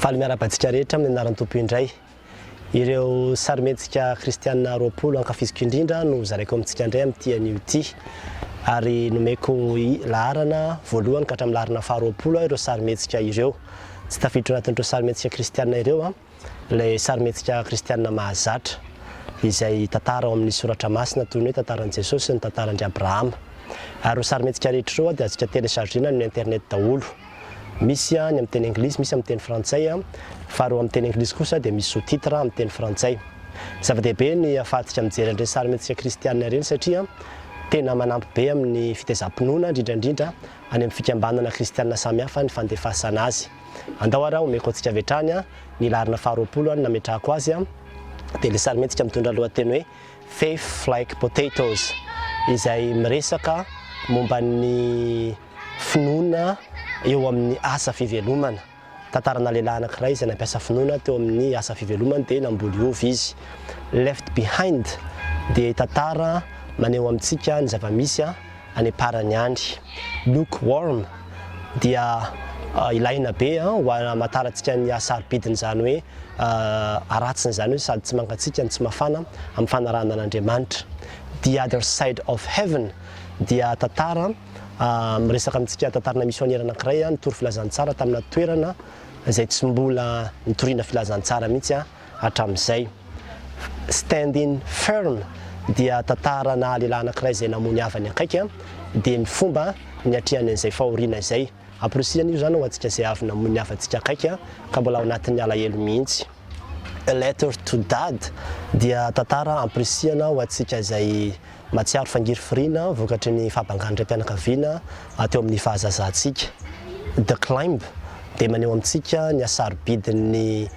Faly miarahaba antsika rehetra amin'ny anaran'ny Tompo indray. Ireo sarimihetsika kristiana 20 ankafiziko indrindra no zaraiko amintsika indray amin'ity anio ity. Ary nomeko laharana voalohany ka hatramin'ny laharana faharoapolo ireo sarimihetsika ireo. Tsy tafiditra ao anatin'ireo sarimihetsika kristiana ireo ilay sarimihetsika kristiana mahazatra, izay tantara ao amin'ny soratra masina toy ny hoe tantaran'i Jesosy sy ny tantaran-dry Abrahama. Ary ireo sarimihetsika rehetra ireo dia azontsika télécharger-na amin'ny internet daholo. Misy ny amin'ny teny anglisy, misy amin'ny teny frantsay, fa ireo amin'ny teny anglisy kosa dia misy sous-titre amin'ny teny frantsay. Zava-dehibe ny ahafahantsika mijery an'ireny sarimihetsika kristiana ireny satria tena manampy be amin'ny fitaizam-pinoana, indrindra indrindra any amin'ny fikambanana kristiana samihafa ny fandefasana azy. Andao ary omeko antsika avy hatrany ny laharana faharoapolo no nametrahako azy, dia ilay sarimihetsika mitondra lohateny hoe Faith Like Potatoes izay miresaka momba ny finoana eo amin'ny asa fivelomana. Tantarana lehilahy anankiray izay nampiasa finoana teo amin'ny asa fivelomany dia namboly ovy izy. Left Behind dia tantara maneho amintsika ny zava-misy any am-parany any. Lukewarm dia ilaina be ho hamantarantsika ny hasarobidin'izany hoe haratsin'izany hoe sady tsy mangatsiaka no tsy mafana amin'ny fanarahana an'Andriamanitra. The Other Side of Heaven dia tantara miresaka amintsika tantarana misionera anankiray nitory filazantsara tamina toerana izay tsy mbola nitoriana filazantsara mihitsy hatramin'izay. Standing Firm dia tantarana lehilahy anankiray izay namono ny havany akaiky dia ny fomba niatrehany an'izay fahoriana izay. Amporisihana io izany ho antsika izay avy namono ny havantsika akaiky ka mbola ao anatin'ny alahelo mihitsy. A Letter to Dad dia tantara amporisihana ho antsika izay mahatsiaro fangirifiriana vokatry ny fahabangan'ny raim-pianakaviana teo amin'ny fahazazantsika. The Climb dia maneho amintsika ny hasarobidin'ny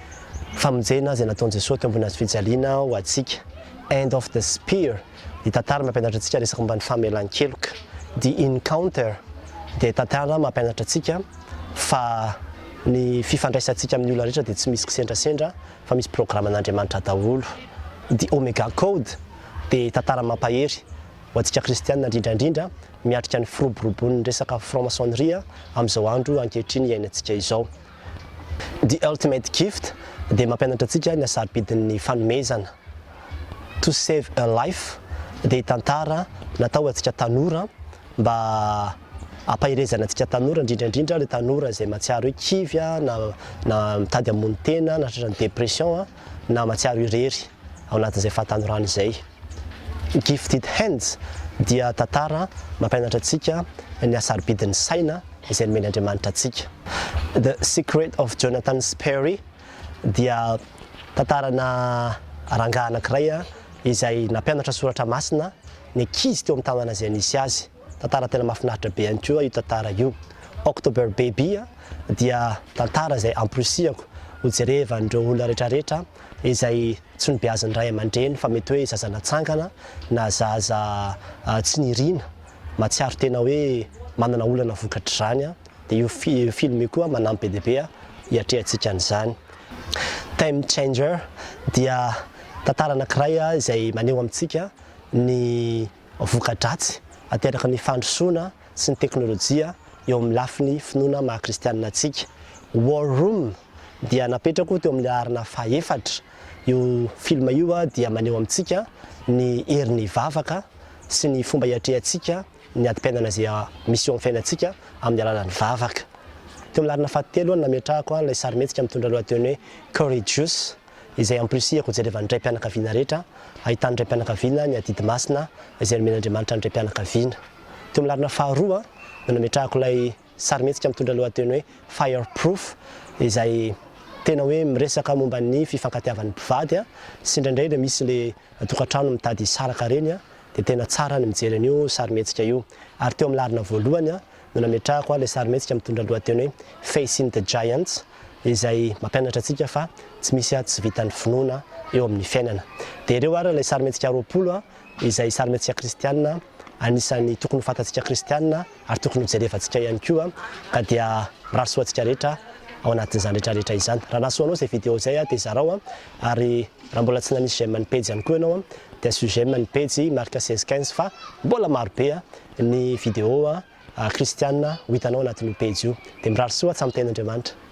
famonjena izay nataon'i Jesoa teo ambony hazofijaliana ho antsika. End of the Spear dia tantara mampianatra antsika resaka momba ny famelan-keloka. The Encounter dia tantara mampianatra antsika fa ny fifandraisantsika amin'ny olona rehetra dia tsy misy kisendrasendra fa misy programan'Andriamanitra daholo. The Omega Code dia tantara mampahery ho antsika kristiana indrindra indrindra miatrika ny firoborobon'ny resaka franc-maçonnerie amin'izao andro ankehitriny iainantsika izao. The Ultimate Gift dia mampianatra antsika ny hasarobidin'ny fanomezana. To Save a Life dia tantara natao ho antsika tanora mba hampaherezana antsika tanora, indrindra indrindra ireo tanora izay mahatsiaro hoe kivy na na mitady hamono tena na tratran'ny dépression na mahatsiaro irery ao anatin'izay fahatanorana izay. Gifted Hands dia tantara mampianatra antsika ny hasarobidin'ny saina izay nomen'Andriamanitra antsika. The Secret of Jonathan Sperry dia tantarana rangahy anankiray izay nampianatra soratra masina ny ankizy teo amin'ny tanàna izay nisy azy. Tantara tena mahafinaritra be ihany koa io tantara io. October Baby dia tantara izay amporisihako ho jerevan'ireo olona rehetrarehetra izay tsy nobeazin'ny ray aman-dreny fa mety hoe zaza natsangana na zaza tsy nirina, mahatsiaro tena hoe manana olana vokatr'izany dia io film io koa manampy be dia be hiatrehantsika an'izany. Time Changer dia tantara anankiray izay maneho amintsika ny voka-dratsy ateraky ny fandrosoana sy ny teknolojia eo amin'ny lafiny finoana maha kristianina antsika. War Room dia napetrako teo amin'ny laharana fahefatra. Io film io dia maneho amintsika ny herin'ny vavaka sy ny fomba hiatrehantsika ny adim-piainana izay misy eo amin'ny fiainantsika amin'ny alalan'ny vavaka. Teo amin'ny laharana fahatelo no nametrahako ilay sarimihetsika mitondra lohateny hoe Courageous izay ampirisihako hojerevan'ny raim-pianakaviana rehetra, ahitan'ny raim-pianakaviana ny adidy masina izay nomen'Andriamanitra ny raim-pianakaviana. Teo amin'ny laharana faharoa no nametrahako ilay sarimihetsika mitondra lohateny hoe Fireproof izay tena hoe miresaka momba ny fifankatiavan'ny mpivady sy indraindray ilay misy ilay tokantrano mitady hisaraka ireny dia tena tsara ny mijery an'io sarimihetsika io. Ary teo amin'ny laharana voalohany no nametrahako ilay sarimihetsika mitondra lohateny hoe Facing the Giants izay mampianatra antsika fa tsy misy tsy vitan'ny finoana eo amin'ny fiainana. Dia ireo ary ilay sarimihetsika 20 izay sarimihetsika kristiana anisan'ny tokony ho fantatsika kristiana ary tokony ho jerevantsika ihany koa ka dia mirary soa antsika rehetra ao anatin'izany rehetra rehetra izany. Raha nahasoa anao izay video izay dia zarao ary raha mbola tsy nanisy j'aime ny pejy ihany koa ianao dia asio j'aime ny pejy Marc 16 15 fa mbola maro be ny video kristiana ho hitanao anatin'io pejy io. Dia mirary soa tsy amin'ny tenin'Andriamanitra.